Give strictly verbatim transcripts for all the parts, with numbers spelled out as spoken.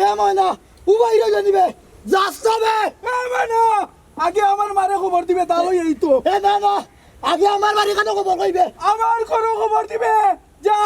এ ময়না, উবাই রইল নিবে, যাস না বে। এ ময়না, আগে আমার মারে খবর দিবে, তা লই এই তো। এ না, না, আগে আমার বাড়ি কেন খবর কইবে? আমার ঘরো খবর দিবে, যা।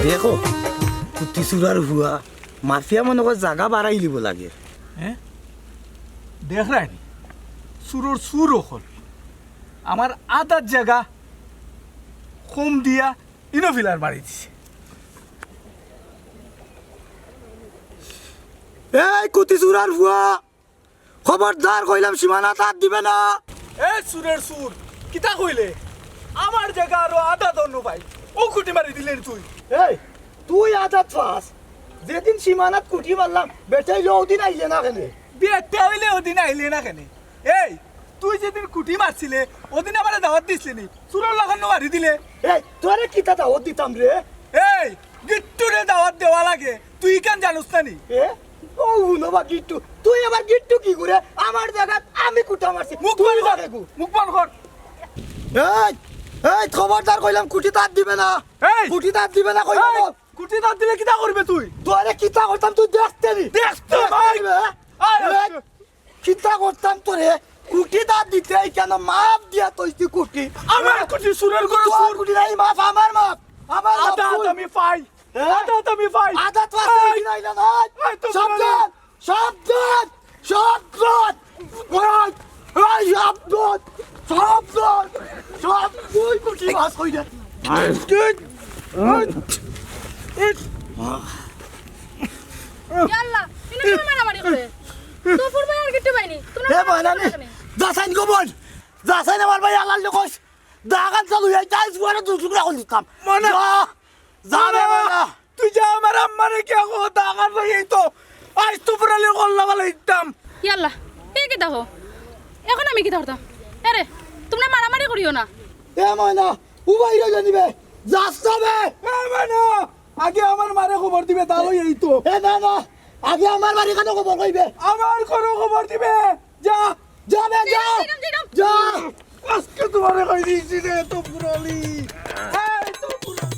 দেখো, কুতি চুরার ফুয়া, মাফিয়া মনে কর জাগা বাড়াইলিবো লাগে। হ্যাঁ? দেখরায়নি? চুরর চুর অকল। আমার আধার জাগা কম দিয়া ইনো ফিলার মারি দিছে। এই কুতি চুরার ফুয়া, খবরদার কইলাম সীমানাত আত দিবে না। এ চুরর চুর, কিতা কইলে? আমার জাগা আরো আধা দণ্ড ভাই, ও কুটি মারি দিলে তুই। এই, তুই আধাত ফাস। যেদিন সীমানাত কুটি মারলাম, বেটাইলে ওদিন আইলে না কেনে? বেটাইলে ওদিন আইলে না কেনে? এই, তুই যেদিন কুটি মারছিলে, ওদিন আমারে দাওয়াত দিছলি নি? চুরর লাখান মারি দিলে। এই, তোরে কিতা দাওয়াত দিতাম রে? এই, গিট্টুরে দাওয়াত দেওয়া লাগে, তুই ইখান জানোস না নি? এ? ও হুনো বা গিট্টু, তুই আবার গিট্টু কি করে? আমার জাগাত আমি কুটা মারছি, মুখ তুই বন্ধ কর, করে গু। মুখ বন্ধ কর। এই, এই, খবরদার কইলাম, কুটি তাত দিবে না। এই! কুটি তাত দিবে না কইলাম। এই! কুটি তাত দিলে কিতা করবে তুই? তোরে কিতা করতাম তুই দেখতে নি। দেখতে দেখতে ভাই। নি বে। আয়, এই! আয়। কিতা করতাম তোরে? কুটি তাত দিতে কেন মাফ দিয়া তইছি কুটি। আমার কুটি চুরর ঘরো তোর চুর। কুটি নাই মাফ, আমার মাফ। আমার মাফ আধাত তুই। আমি পাই। হ্যাঁ? আধাত আমি পাই। আধাত পাস এই! তুই নাই না, নাই। এই তো সাবধান, সাবধান, সাবধান। এই, এই, সাবধান, সাবধান। সব তুই কুটি মাছ কই রে? এই! ইয়াল্লা, ইনো কিতা মারামারি করে? দুপুর বেলা আর কিচ্ছু পাইনি। তোমরা এ মারামারি বয়নানি, করে কেনে? যাচাইন গো বল। যাচাইন আমার ভাই আল্লাহর লোক কইস। দাগান চালু হই যাইস, বড় দু টুকরা করে দিতাম। মনে যা, যা রে মনে বয়না। তুই যা আমার আম্মারে কি কো দাগান লই এই তো। আইজ তো পুরালে গল্লা বালা দিতাম। ইয়াল্লা, এই কিতা কও? এখন আমি কিতা করতাম? আরে, তোমরা মারামারি করিও না। এ ময়না, উবাই রইল নিবে। যাস না বে। এ ময়না, আগে আমার মারে খবর দিবে, তা লই এই তো। এ না, না, আগে আমার বাড়ি কেন খবর কইবে? আমার ঘরো খবর দিবে। যা, যা বে, যা। যাইরাম, যাইরাম। যা। আজকে তোমারে কই দিছি রে, তো পুরালি। এই তো পুরালি।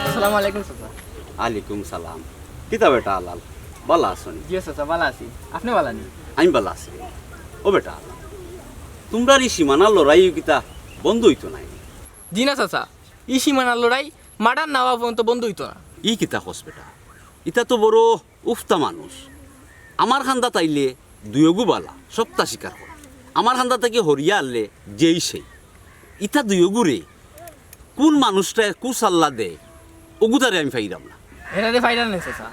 আসসালামু আলাইকুম চাচা। আলাইকুম সালাম। কিতা বেটা আলাল, বালা আছো নি? জি চাচা, বালা আছি। আপনে বালা নি? আমি বালা আছি। ও বেটা আলাল, তুমরার ই সীমানার লড়াই কিতা বন্ধ অইতো নায়? জি না চাচা, ই সীমানার লড়াই মার্ডার না অওয়া পর্যন্ত বন্ধ অইতো না। ই কিতা কস বেটা? ইতা তো বড় উফতা মানুষ। আমার খান্দাত আইলে দুইওগু বালা, সবতা স্বীকার করে। আমার খান্দা থাকি হরিয়া আনলে যেই সেই। ইতা দুইওগুরে কুন মানুষটায় কুসাল্লা দেয়, অগুতারে আমি পাইরাম না। এরারে পাইরাম না চাচা।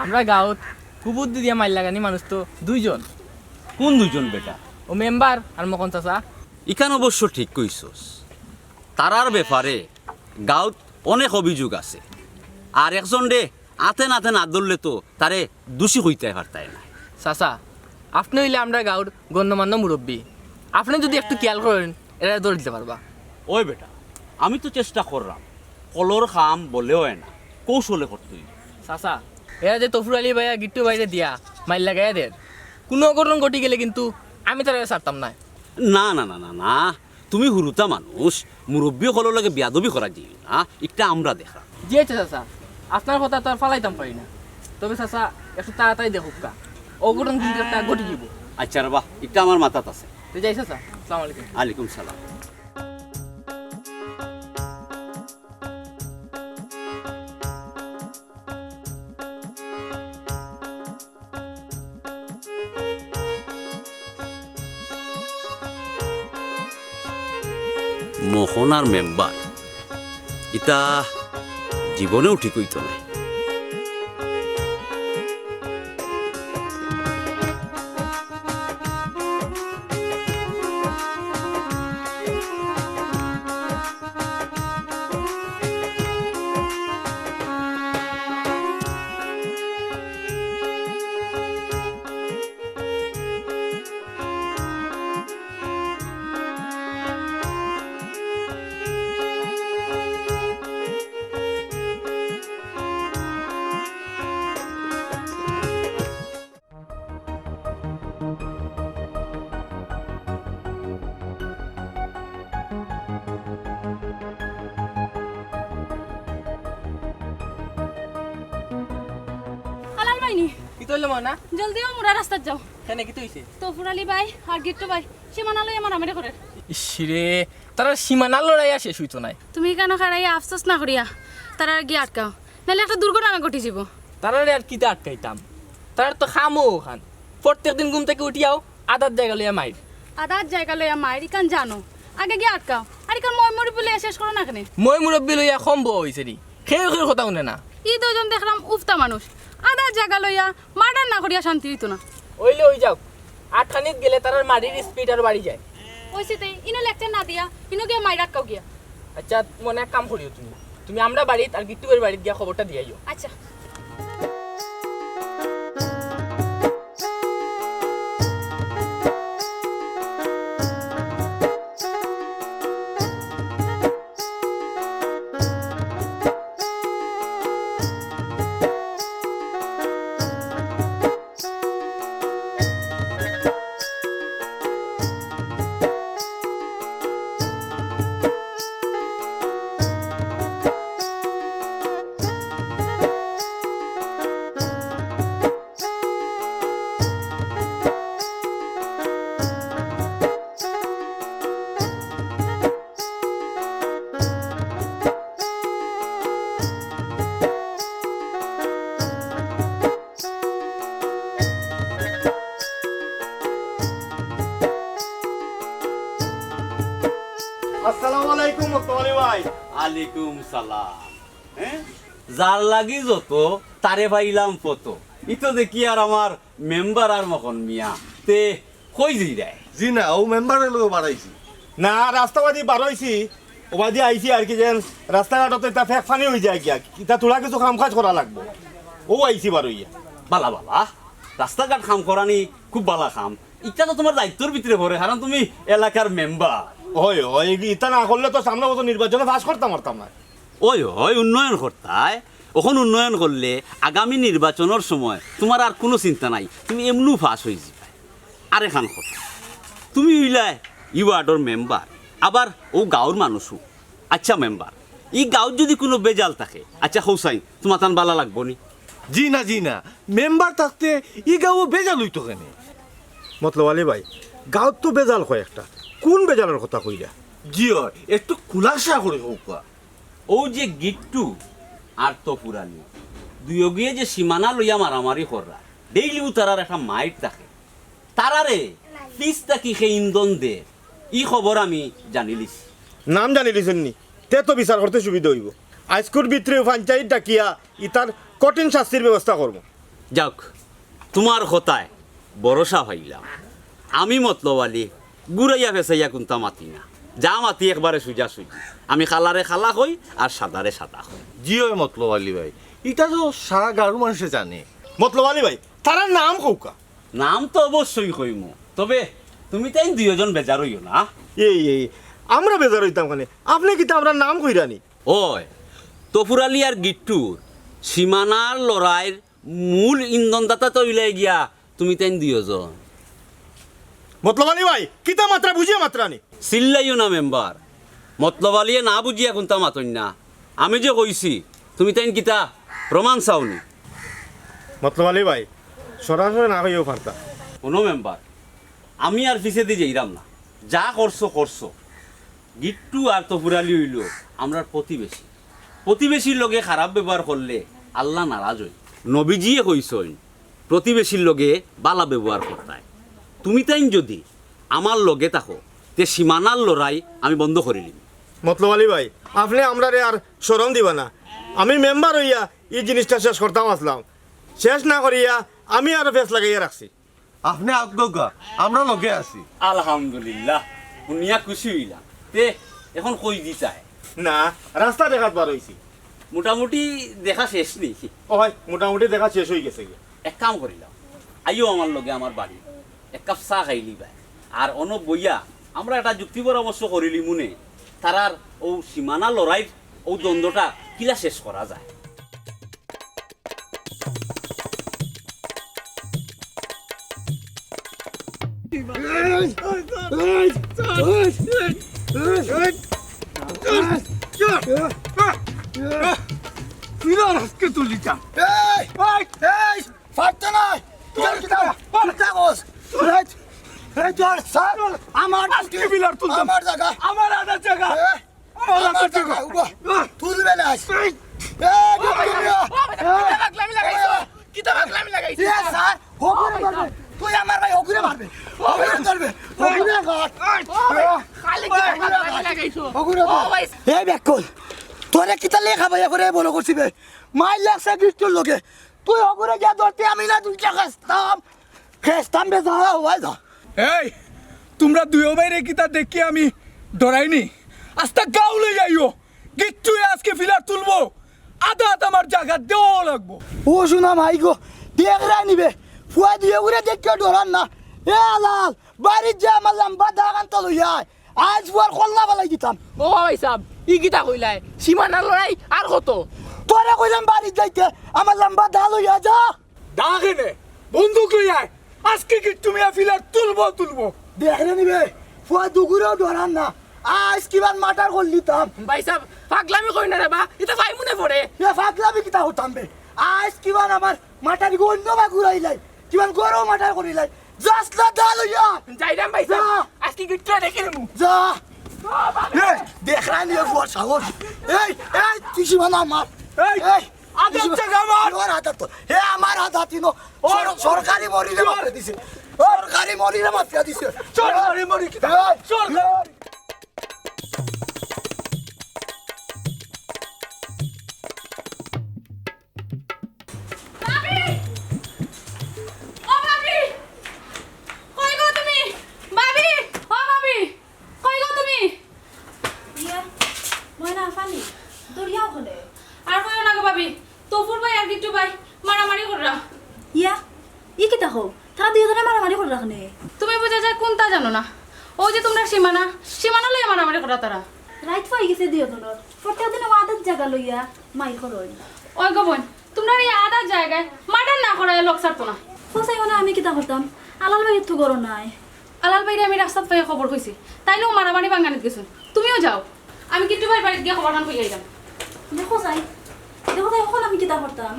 আমরার গাউত কুবুদ্ধি দিয়া মাইর লাগানি মানুষ তো দুইজন। কুন দুইজন বেটা? ও মেম্বার আর মকন চাচা। ইখান অবশ্য ঠিক কইছস। তারার ব্যাপারে গাউত অনেক অভিযোগ আছে। আর একজনরে আতে নাতে না ধরলে তো তারে দোষী কইতায় পারতায় না। চাচা, আপনে অইলা আমরার গাঁওর গণ্যমান্য মুরব্বি, আপনে যুদি একটু খিয়াল করইন, এরারে ধরি দিতা পারবা। ওই বেটা, আমি তো চেষ্টা কররাম, কলর কাম বলে অয় না, কৌশলে করতে অইবো। চাচা, এরা যে তফুর আলী ভাই আর গিট্টু ভাইরে দিয়া মাইর লাগাইয়া দের, কুনু অঘটন ঘটি গেলে কিন্তু আমি তারারে ছাড়তাম নায়। না, না, না, না, না, তুমি হুরুতা মানুষ, মুরব্বি অকলর লগে বেয়াদবি করা যাইবো না, ইটা আমরা দেখরাম। জি আচ্ছা চাচা, আপনার কথা তো আর ফালাইতাম পারি না, তবে চাচা একটু তাড়াতাড়ি দেখউক্কা, অঘটন কিন্তু একটা ঘটি যাইবো। আচ্ছা রে বা, ইটা আমার মাথাত আছে। তো যাই চাচা, আসসালামু আলাইকুম। আলাইকুম সালাম। মোহনার মেম্বার, ইতা জীবনেও ঠিক অইতো নায়। হালাল মাইনি। কিতা অইলো মনা? জলদি অও, মুরা রাস্তাত যাও। কেনে, কিতা অইছে? তফুর আলী ভাই আর গিট্টু ভাই সীমানা লইয়া মারামারি করের। ইশরে, তারার সীমানা লড়াইয়া শেষ অইতো নায়। তুমি কেনে খাড়াইয়া আফসোস না করিয়া তারারে গিয়া আটকাও, নাইলে একটা দুর্ঘটনা ঘটি যাইবো। তারারে আর কিতা আটকাইতাম? তারার তো কামউ অখান। প্রত্যেক দিন ঘুম থাকি উঠিয়াউ আদাত জাগা লইয়া মাইর। আদাত জাগা লইয়া মাইর, ইখান জানো। আগে গিয়া আটকাও। আর ইখান ময় মুরব্বি লইয়া শেষ করো না কেনে? ময় মুরব্বি লইয়া কম বউ অইছে নি? কেউ কেউর কথা হুনে না। ই দুইজন দেখরাম উফতা মানুষ। আদাত জাগা লইয়া মার্ডার না করিয়া শান্তি অইতো না। অইলে অই যাউক। আটকানিত গেলে তারার মারির স্পিড আরো বাড়ি যায়। অইছে তে, ইনো লেকচার না দিয়া, ইনো গিয়া মাইর আটকাও গিয়া। আচ্ছা, মনে এক কাম করিও তুমি। তুমি আমরার বাড়িত আর গিট্টু ভাইর বাড়িত গিয়া খবরটা দিয়াইও। আচ্ছা। আসসালামু আলাইকুম, মুস্তফা আলী ভাই। আলাইকুম সালাম। হ্যাঁ? যার লাগি যত, তারে পাইলাম কত। ই তো দেখি আর আমার মেম্বার আর মখন মিয়া। তে কই যাইরায়? জি না, অউ মেম্বারর লগে বারইছি। না, রাস্তাবাদি বারইছি। অবাদি আইছি আর কি, যেন রাস্তাঘাটত ইতা ফেক ফানি অইযায় গিয়া। ইতা থুড়া কিছু কাম কাজ করা লাগবো। অউ আইছি বারইয়া। বালা বাবা, রাস্তাঘাট কাম করানি খুব বালা কাম। ইটা তো তুমার দায়িত্বর ভিতরে পড়ে, কারণ তুমি এলাকার মেম্বার। অয়, অয়, ইতা না করলে তো সামনে বছর নির্বাচনে পাস করতাম পারতাম না। অয়, অয়, উন্নয়ন করতায়। অখন উন্নয়ন করলে আগামী নির্বাচনর সময় তুমার আর কুনু চিন্তা নাই, তুমি এমনেউ পাস অইযিবায়। আরেকখান কথা, তুমি অইলায় ই ওয়ার্ডর মেম্বার, আবার অউ গাঁওর মানুষও। আচ্ছা মেম্বার, ই গাঁওত যুদি কুনু বেজাল থাকে, আচ্ছা কও চাইন, তুমার তান বালা লাগবো নি? জি না, জি না, মেম্বার থাকতে ই গাঁও বেজাল অইতো কেনে? মতলব আলী ভাই, গাঁওত তো বেজাল কয় একটা, কুন বেজালর কথা কইরা? জি অয়, একটু খুলাসা করি কউক্কা। অউ যে গিট্টু আর তফুর আলী, দুইওগিয়ে যে সীমানা লইয়া মারামারি কররা, ডেইলিউ তারার একটা মাইর থাকে। তারারে পিছ থাকি কে ইন্ধন দের, ই খবর আমি জানিলিছি। নাম জানিলিছইন নি? তে তো বিচার করতে সুবিধা অইবো। আইজকুর ভিতরে পঞ্চায়েত ডাকিয়া ইতার কঠিন শাস্তির ব্যবস্থা করমু। যাউক, তুমার কথায় ভরসা পাইলাম। আমি মতলব আলী ঘুরাইয়া পেচাইয়া কুন্তা মাতি না। যা মাতি একবারে সুজা সুজি। আমি কালারে কালা কই আর সাদারে সাদা কই। জি অয় মতলব আলী ভাই, ইটা তো সারা গাঁওর মানষে জানে। মতলব আলী ভাই, তারার নাম কউক্কা। নাম তো অবশ্যই কইমু, তবে তুমি তাইন দুইওজন বেজার অইও না। এই, এই, আমরা বেজার অইতাম কেনে? আপনে কিতা আমরার নাম কইরা নি? অয়, তফুর আলী আর গিট্টুর সীমানার লড়াইর মূল ইন্ধনদাতা তো অইলায় গিয়া তুমি তাইন দুইওজন। মতলব আলী ভাই, কিতা মাতরা বুঝিয়া মাতরা নি? চিল্লাইও না মেম্বার, মতলব আলীয়ে না বুঝিয়া কুন্তা মাতইন না। আমি যে কইছি, তুমি তাইন কিতা প্রমাণ চাও নি? মতলব আলী ভাই, সরাসরি না কইয়াও পারতা। হুনো মেম্বার, আমি আর পিছেদি যাইরাম না, যা করছো করছো। গিট্টু আর তফুর আলী অইলো আমরার প্রতিবেশী। প্রতিবেশীর লগে খারাপ ব্যবহার করলে আল্লাহ নারাজ অইন। নবীজিয়ে কইছইন, প্রতিবেশীর লগে ভালা ব্যবহার করতায়। তুমি তাইন যদি আমার লগে থাকো, তে সীমানার লড়াই আমি বন্ধ করিলিমু। মতলব আলী ভাই, আপনে আমরারে আর শরম দিবা না। আমি মেম্বার অইয়া ই জিনিসটা শেষ করতাম আছলাম, শেষ না করিয়া আমি আরো ফেস লাগাইয়া রাখছি। আপনে আউক্কা, আমরা লগে আছি। আলহামদুলিল্লাহ, হুনিয়া খুশি অইলাম। তে অখন কই দিতায়? না, রাস্তা দেখাত বার অইছি। মোটামুটি দেখা শেষ নি? অয়, মোটামুটি দেখা শেষ অইগেছে গি। এক কাম করিলাও, আইও আমার লগে আমার বাড়ি, এক কাপ চা খাইলিবায়। আর অনো বইয়া আমরা একটা যুক্তি পরামর্শ করিলিমুনে, তারার অউ সীমানা লড়াইর অউ দ্বন্দ্বটা কিলা শেষ করা যায়। পিলার আজকে তুলি যা। এই, এই, এই, পারতে না। তুই কিতা, কিতা বস? এই, এই, চল, স্যার, আমার আজকে পিলার তুলতাম। আমার জাগা। আমার আধার জাগা। এ? আমার আমার আধার জাগা। জাগা, উবা। তুলবে না আজ। এই। এ, কিতা পাগলামি লাগাইছো? কিতা পাগলামি লাগাইছো? এ, স্যার, হগুরে মারবে। তুই আমার ভাই হগুরে মারবে। হগুরে ধরবে। হগুরে ধর। খালি কিতা পাগলামি লাগাইছো? হগুরে ধর। এই বেকুল, তোরে কিতা লেখা ভাইয়া করে বড় করছি বে? মাইর লাগছে গিট্টুর লগে। তুই হগুরে গিয়া ধরতে আমি না দুইটা খেস্তাম। খেস্তাম বে, যা, ওই যা। এই, তুমরা দুইও ভাইরে কিতা দেখি আমি ডরাইনি? আস্তা গাঁও লই যাইও। গিট্টুয়ে আজকে পিলার তুলবো। আধাত আমার জাগা দেওয়া লাগবো। ও সোনা মাই গো, দেখরায় নি বে। ফুয়া দুইওগুরে দেখিও ডরার না। এ আলাল, বাড়িত যে আমার লাম্বা দাগ আনতা লইয়া আয়। আইজ ফুয়ার কল্লা ফালাই দিতাম। ও ভাই সাব, ই কিতা কইলায়? সীমানার লড়াই আর কত? তোরে কইলাম বাড়িত যাইতে, আমার লাম্বা দা লইয়া যা। দা কেনে? বন্দুক লইয়া আয়। আজকে গিট্টু মিয়া পিলার তুলবো, তুলবো। দেখরায় নি বে, ফুয়া দুগুরেও ডরার না। আইজ কিমান মার্ডার করলিতাম। ভাই সাব, পাগলামি কই না রে বা, ইতা ভাই মনে পড়ে। এ পাগলামি কিতা করতাম বে? আইজ কিমান আমার মার্ডার গো অন্য বা ঘুরাইলাই। কিমান গরম মার্ডার করিলাই। যাস না দা লইয়া। যাইরাম ভাই সাব। যা। আজকে গিট্টু দেখি নিমু। যা। ও বাবা। এ, দেখরায় নি ফুয়ার সাহস। এই, এই, তুই সীমানা মার। এই, এই, আধার জাগা আমার। আমার আধার তো। হে আমার আধার তিনো। ওর সর-, সরকারি মরিরে মাফিয়া দিছে। সরকারি মরিরে মাফিয়া দিছে। সরকারি মরি কিতা? এই, সরকারি মরি। ভাবি! ও ভাবি! কই গো তুমি? ভাবি! ও ভাবি! কই গো তুমি? ইয়া, ময়না আফানি, দৌড়িয়া অখানে। আর কইও না গো ভাবি, তফুর ভাই আর গিট্টু ভাই মারামারি কররা। ইয়া, ই কিতা কও? তারা দুইওজনে মারামারি কররা কেনে? তুমি বুঝা যায় কুন্তা জানো না। অউ যে তুমরার সীমানা, সীমানা লইয়া মারামারি কররা তারা। রাইত অইগেছে দুইওজনর। প্রত্যেক দিন অউ আধার জাগা লইয়া মাইর করইন। ওই গো বইন, তুমরার ই আধার জাগায় মার্ডার না করাইয়া লগ ছাড়তো না। কও চাই মানে আমি কিতা করতাম? আলাল ভাই তো ঘরো নাই। আলাল ভাইরে আমি রাস্তাত পাইয়া খবর কইছি, তাইন অউ মারামারি ভাঙ্গানিত গেছইন। তুমিও যাও, আমি গিট্টু ভাইর বাড়িত গিয়া খবরখান কইয়া আইরাম। দেখো চাই, দেখো চাই, অখন আমি কিতা করতাম?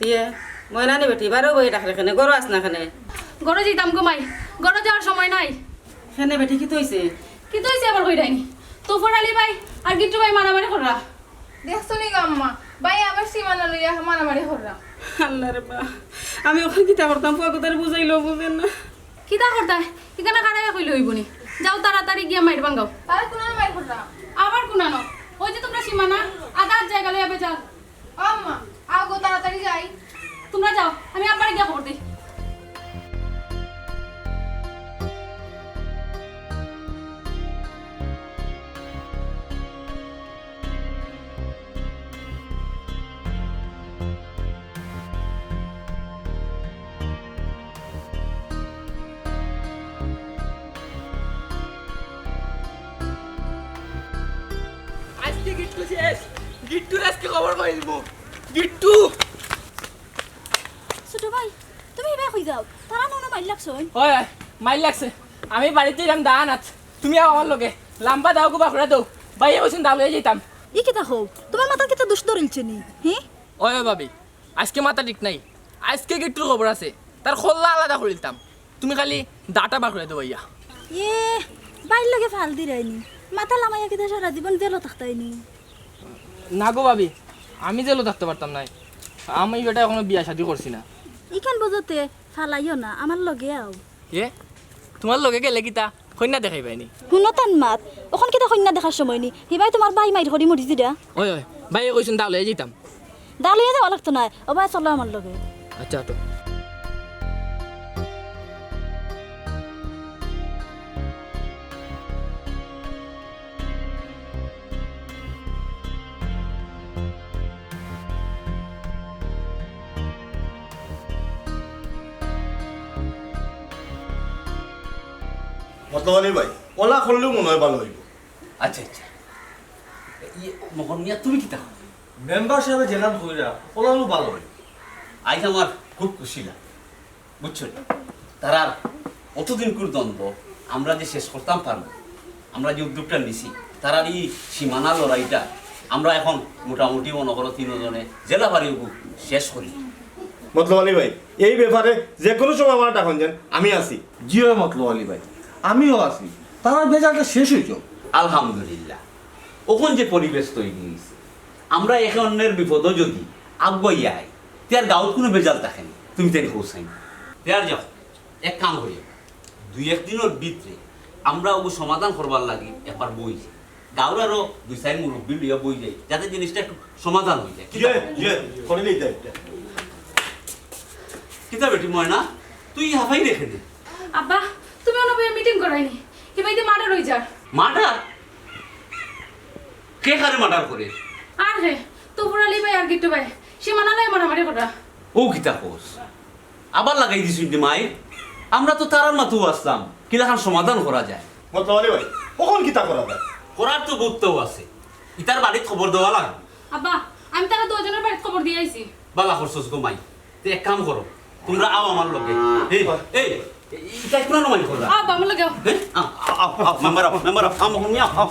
ইয়ে, ময়না নি বেটি, বারো বই ডাকরে কেনে, ঘরো আস না কেনে? ঘরো যাইতাম গো মাই, ঘরো যাওয়ার সময় নাই। কেনে বেটি, কিতা অইছে? কিতা অইছে আবার কইরায়নি? তফর আলী ভাই আর গিট্টু ভাই মারামারি কররা। দেখছো নি গো আম্মা, ভাই আবার সীমানা লইয়া মারামারি কররা। আল্লাহ রে বা, আমি অখন কিতা করতাম, ফুয়াগুতারে বুঝাইলেও বুঝের না। কিতা করতায়? ইখানো খাড়াইয়া কইলে অইবো নি? যাও তাড়াতাড়ি গিয়া মাইর ভাঙ্গাও। তারা কুনানো মাইর কররা? আবার কুনানো? ওই যে তুমরা সীমানা, আধা আধ জাগা লইয়া বেজাল। ও আম্মা, আও গো তাড়াতাড়ি যাই। তুমরা যাও, আমি আব্বারে গিয়া খবর দেই। আইজকে গিট্টু শেষ। গিট্টুর আইজকে খবর পাইলমু। গিট্টু। ছোট ভাই, তুমি ইবায় কই যাও? তারা নু নু মাইর লাগছইন। ওই, ওই, মাইর লাগছে। আমি বাড়িত যাইরাম দা আনাত। তুমি আও আমার লগে। লাম্বা দাও, গুবা ঘুরা দাও। ভাইয়ে কইছইন দা লইয়া যাইতাম। ই কিতা কও? তুমার মাথাত কিতা দুষ ধরিলছে নি? হি? ওই, ওই ভাবি, আইজকে মাথা ঠিক নাই। আইজকে গিট্টুর খবর আছে। তার খোল্লা আলাদা করিলতাম। তুমি খালি দাটা বার করি দেও ভাইয়া। ইয়ে, ভাইর লগে ফাল দিরায়নি। মাথা লামাইয়া কিতা সারা জীবন জেলো থাকতায়নি? না গো ভাবি, আমি জেলো থাকতাম পারতাম নায়। আমি বেটা অখনো বিয়া শাদি করছি না। ইখান বুঝতে ফালাইও না, আমার লগে আও। কে? তুমার লগে গেলে কিতা কইন্যা দেখাইবায়নি? হুনো তান মাত, অখন কিতা কইন্যা দেখার সময় নি? হিবায় তুমার ভাই মাইর করি মরি যিরা। ওই, ওই, ভাইয়ে কইছইন দা লইয়া যাইতাম। দা লইয়া যাওয়া লাগতো নায়। ও ভাই, চলো আমার লগে। আচ্ছা, আটো। মতলব আলী ভাই, অলা করলেও মনে অয় ভালা অইবো। আচ্ছা, আচ্ছা। ইয়ে, মোহন মিয়া, তুমি কিতা কও? মেম্বার সাবে যেলান কইরা, অলাউ ভালা অইবো। আইজ আমার খুব খুশি লাগে, বুঝছো নি? তারার অতদিনকুর দ্বন্দ্ব আমরা যে শেষ করতাম পারমু, আমরা যে উদ্যোগটা নিছি, তারার ই সীমানা লড়াইটা আমরা অখন মোটামুটি মনো করো তিনোজনে যেলা পারি অগু শেষ করি। মতলব আলী ভাই, এই ব্যাপারে যে কোনো সময় আমারে ডাকইন যেন, আমি আছি। জি অয় মতলব আলী ভাই, আমিও আছি। তারার বেজালটা শেষ অইযাউক। আলহামদুলিল্লাহ, অখন যে পরিবেশ তৈরি অইছে, আমরা একে অন্যের বিপদো যদি আগুয়াইয়া আই, তে আর গাউত কুনু বেজাল থাকে না। তুমি তাইন কও চাইন। তে আর যাও, এক কাম করি, দুই এক দিনর ভিতরে আমরা অগু সমাধান করবার লাগি একবার বই যাই। গাউর আরো দুই চাইর মুরব্বি লইয়া বই যাই, যাতে জিনিসটা একটু সমাধান অই যায়। কিতা? ইয়ে, ইয়ে, করিলেই তো একটা। কিতা বেটি ময়না, তুই হাফাইরে কেনে? আব্বা, তুমি অনো বইয়া মিটিং কররায়নি? হিবায়দি মার্ডার অই যার। মার্ডার? কে কারে মার্ডার করে? আর হে, তফর আলী ভাই আর গিট্টু ভাই, সীমানা লইয়া মারামারি কররা। ও কিতা কস? আবার লাগাই দিছইন নি মাইর? আমরা তো তারার মাতউ আছলাম, কিলাখান সমাধান করা যায়। মতলব আলী ভাই, অখন কিতা করা যায়? করার তো বউততাউ আছে। ইতার বাড়িত খবর দেওয়া লাগবো। আব্বা, আমি তারা দুইজনর বাড়িত খবর দিয়া আইছি। ভালা করছস গো মাই। তে এক কাম করো, তুমরা আও আমার লগে। এই, এই, ইতা কুনানো মাইর কররা? আব্বা, আমার লগে আও। হ্যাঁ? আও, আও, আও, আও, মেম্বার আও, মেম্বার আও, আও, মোহন মিয়া আও, আও।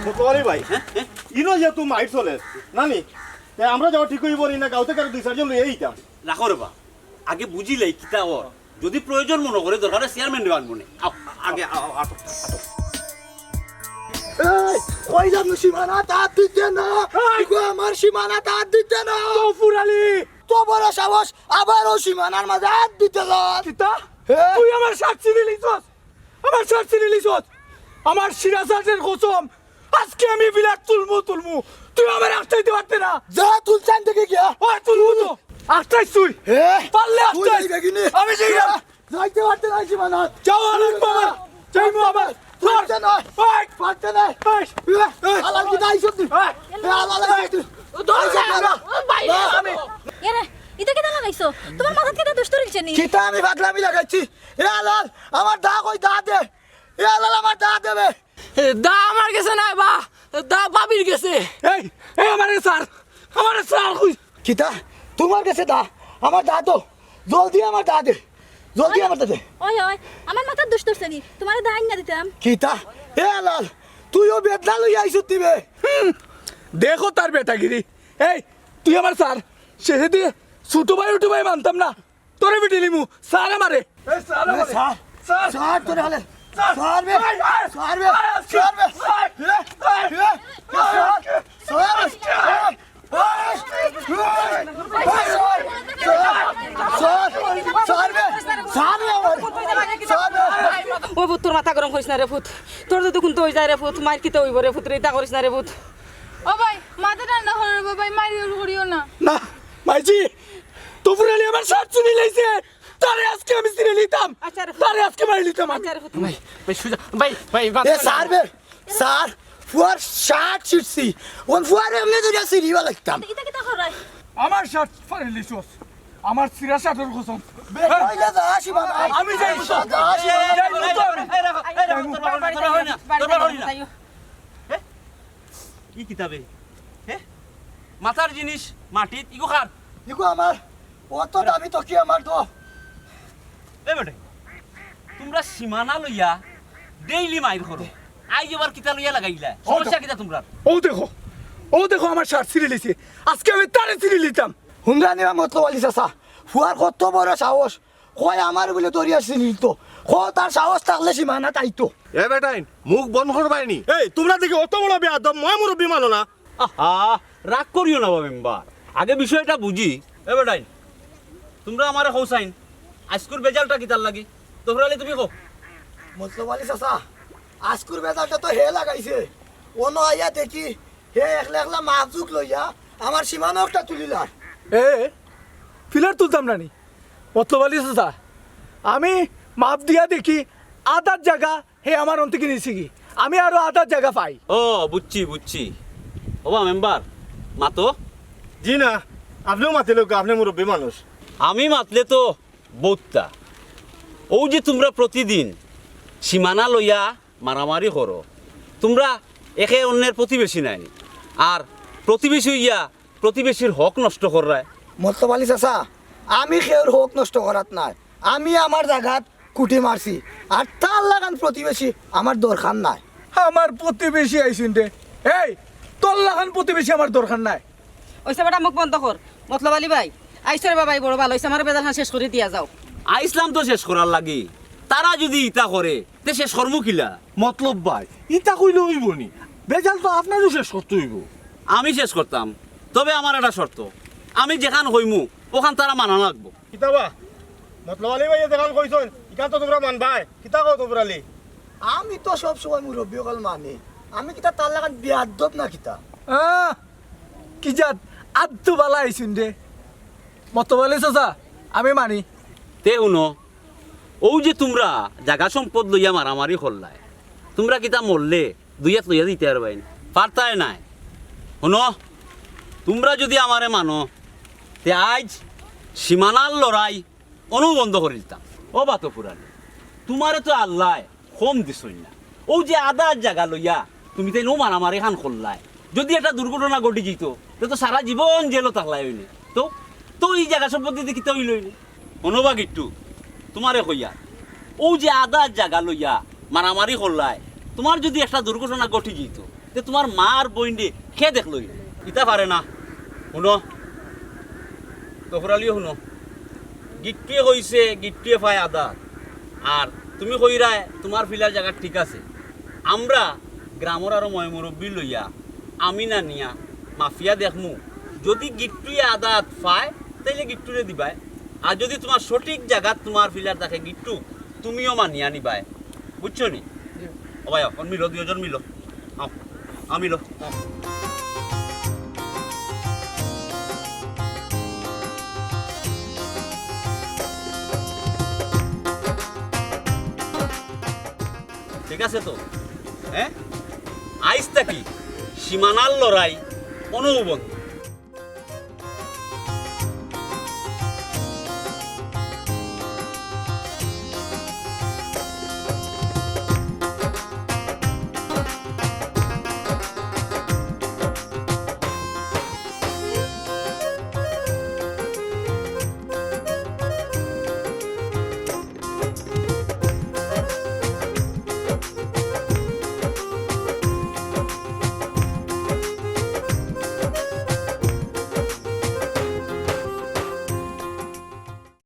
মতলব আলী ভাই, হ্যাঁ? হ্যাঁ? ইনো যেহেতু মাইর চলে, নানি, তে আমরা যাওয়া ঠিক অইবো নি না, গাউত কারো দুই চাইরজন লইয়া আইতাম। রাখো রে বা, আগে বুঝিলাই কিতা অর। যদি প্রয়োজন মনো করে, দরকারে চেয়ারম্যানরে আনমু নে। আও, আগে আও, আও, আটো, আটো। এই, কইলাম না সীমানাত আত দিতে না। এই! ইগু আমার সীমানাত আত দিতে না। তফর আলী! তো বড় সাহস, আবার অউ সীমানার মাঝে আত দিতে লস। কিতা? হে? তুই আমার সাক্ষী নিলিছস? আমার সাক্ষী নিলিছস? আমার সিরাজ আলীর কসম, আইজকে আমি বিলাত তুলমু, তুলমু। তুই আমারে আটকাইতে পারতে না। যা, তুলছস দেখি গিয়া। ওই, তুলমু তো। আটকাইছ তুই। হে? পারলে তুই আটকাইছ। যাইবে কি নে? আমি যাইরাম। যাইতে পারতে না সীমানাত। যাও, আলাল বাবা। যাইমু আবার। পারতে না। ওই। পারতে না। ওই। এ, এ, আলাল কিতা আইছত নি? ওই। এ, আলাল আইছত নি? ও, ধরো আইছত না। না। ও, বাইরে না। আমি। এরে, ইতা কিতা লাগাইছো? তুমার মাথাত কিতা দুষ ধরিলছে নি? কিতা আমি পাগলামি লাগাইছি? এ আলাল, আমার দা কই, দা দে। এ আলাল, আমার দা দে বে। এ, দা আমার গেছে নায় বা, দা ভাবির গেছে। এই, এই, আমারে ছাড়, আমারে ছাড় কই। কিতা? তুমার গেছে দা? আমার দা তো। জলদি আমার দা দে। জলদি ওই, আমার দা দে। ওই, ওই, আমার মাথাত দুষ ধরছে নি? তুমারে দা আইনা দিতাম। কিতা? এ আলাল, তুইও বেদনা লইয়া আইছত নি বে? হুম, দেখো তার বেটাগিরি। এই, তুই আমার স্যার, শেষে দিয়ে ছোট ভাই উঠু ভাই মানতাম না, তোরে পিটিলিমু, স্যার আমারে। এই স্যার আমারে। Sir, sir. স্যার, তোরে হালে। স্যার। স্যার বে। এই, এই, স্যার বে। এই, আজকে। স্যার বে। এই, এই, এই, এই, sir. Sir. Sir. Sir. Sir বে। স্যার বে আমার। স্যার বে। ও পুত, তোর মাথা গরম করিস না রে পুত। তোর যদি কুন্তা অই যায় রে পুত, মাইর কিতা অইবো রে পুত রে, ইতা করিস না রে পুত। ও ভাই, মাথা ঠান্ডা করো রে ভাই, মাইর করিও না। না, মাইজি, তফুর আলী আমার শার্ট ছিনিলাইছে। তারে আজকে আমি ছিনিলিতাম। আচ্ছা রে পুত। তারে আজকে মারিলিতাম আমি। আচ্ছা রে পুত। ভাই, ভাই, সুজা, ভাই, ভাই, এ স্যার বে, স্যার, ফুয়ার শার্ট ছিঁড়ছি। অন ফুয়ারে এমনে ধরিয়া ছিঁড়িবা লাগতাম। ইতা কিতা করায়? আমার শার্ট ফাড়িলিছস। আমার ছিঁড়া শার্টর কসম। বে, কইলে যা, সীমা নাই। আমি যাই। যা, সীমা নাই। যাই তো আমি। এই রাখো, এই রাখো, তোর বাড়ি, তোর বাড়ি না, তোর বাড়ি না। যাইও। এ? ই কিতা বে? হে? মাথার জিনিস মাটিত, ইগু কার? ইগু আমার। অত দামি তো কি আমার তো। এ বেটা, তুমরা সীমানা লইয়া ডেইলি মাইর করো। আইজ আবার কিতা লইয়া লাগাইলা? ও তো। সমস্যা কিতা তুমরার? ও দেখো, ও দেখো আমার শার্ট ছিঁড়িলিছে। আজকে আমি তারে ছিঁড়িলিতাম। হুনরা নিবা মতলব আলী চাচা, ফুয়ার কত বড় সাহস। কয় আমার বুলে ধরিয়া ছিঁড়িলিতো। কও তার সাহস থাকলে সীমানাত আইতো। এ বেটাইন, মুখ বন্ধ করবায়নি। এই, তুমরা দেখি অত বড় বেয়াদব, ময় মুরব্বি মানো না। আহা, রাগ করিও না বা মেম্বার, আগে বিষয়টা বুঝি। এ বেটাইন, তুমরা আমারে কও চাইন, আইজকুর বেজালটা কিতার লাগি? তফুর আলী, তুমি কও। মতলব আলী চাচা, আইজকুর বেজালটা তো হে লাগাইছে। অনো আইয়া দেখি, হে একলা একলা মাফ জুক লইয়া আমার সীমানা একটা তুলিলার। এ, ফিলার তুলতাম না নি? মতলব আলী চাচা, আমি মাফ দিয়া দেখি আধার জাগা হে আমার অন্তিকে নিছিগি। আমি আরো আধার জাগা পাই। ও, বুঝছি, বুঝছি। ওবা মেম্বার, মাতো। জি না, আপনেও মাতিলে, আপনে মুরব্বি মানুষ। আমি মাতলে তো বউততা। অউ যে তুমরা প্রতিদিন সীমানা লইয়া মারামারি করো, তুমরা একে অন্যের প্রতিবেশী নায়নি, আর প্রতিবেশী অইয়া প্রতিবেশীর হক নষ্ট কররায়। মতলব আলী চাচা, আমি কেউর হক নষ্ট করাত নায়, আমি আমার জাগাত কুটি মারছি, আর তার লাখান প্রতিবেশী আমার দরকার নাই। আমার প্রতিবেশী আইছইন রে। এই, তোর লাখান প্রতিবেশী আমার দরকার নাই। অইছে বেটা, মুখ বন্ধ কর। মতলব আলী ভাই, আইছো রে বাবা, ই বড় ভালা অইছে, আমার বেজালখান শেষ করি দিয়া যাও। আইছলাম তো শেষ করার লাগি, তারা যুদি ইতা করে, তে শেষ করমু কিলা? মতলব ভাই, ইতা কইলে অইবো নি? বেজাল তো আপনারেউ শেষ করতে অইবো। আমি শেষ করতাম, তবে আমার একটা শর্ত, আমি যেখান কইমু, অখান তারা মানা লাগবো। কিতা বা? মতলব আলী ভাইয়ে যেখান কইছইন, ইখান তো তুমরা মানবায়। কিতা কও তফুর আলী? আমি তো সব সময় মুরব্বি অকল মানি। আমি কিতা তার লাখান বেয়াদব না কিতা? আহ, কি জাত আত্তু বালা আইছইন রে। মতলব আলী চাচা, আমি মানি। তে হুনো, অউ যে তুমরা জাগা সম্পদ লইয়া মারামারি করলায়, তুমরা কিতা মরলে দুই আত লইয়া দিতায় পারবায়নি? পারতায় নায়। হুনো, তুমরা যুদি আমারে মানো, তে আইজ সীমানার লড়াই অনউ বন্ধ করি দিতাম। ওবা তফুর আলী, তুমারে তো আল্লায় কম দিছইন না। অউ যে আধার জাগা লইয়া তুমি তাইন অউ মারামারিখান করলায়, যুদি একটা দুর্ঘটনা ঘটি যাইতো, তে তো সারা জীবন জেলো থাকলায় অইলে। তো, তো ই জাগা সম্পত্তিতে কিতা অইলো অইলে? হুনো বা গিট্টু, তুমারে কইয়ার, অউ যে আধার জাগা লইয়া মারামারি করলায়, তুমার যুদি একটা দুর্ঘটনা ঘটি যাইতো, তে তুমার মা আর বইনরে কে দেখলো অইলে? ইতা পারে না। হুনো, তফুর আলীও হুনো, গিট্টুয়ে কইছে, গিট্টুয়ে পায় আধার। আর তুমি কইরায় তুমার ফিলার জাগা ঠিক আছে। আমরা গ্রামর আরো ময়-মুরব্বি লইয়া, আমি না নিয়া, মাপিয়া দেখমু। যুদি গিট্টুয়ে আধার পায়, তাইলে গিট্টুরে দিবায়। আর যুদি তুমার সঠিক জাগাত তুমার ফিলার থাকে গিট্টু, তুমিও মানিয়া নিবায়। বুঝছো নি? জি। ও ভাই, অখন মিলো, দুইজন মিলো। আও, আও মিলো। ঠিক আছে তো? হ্যাঁ? আইজ থাকি সীমানার লড়াই অনউ বন্ধ।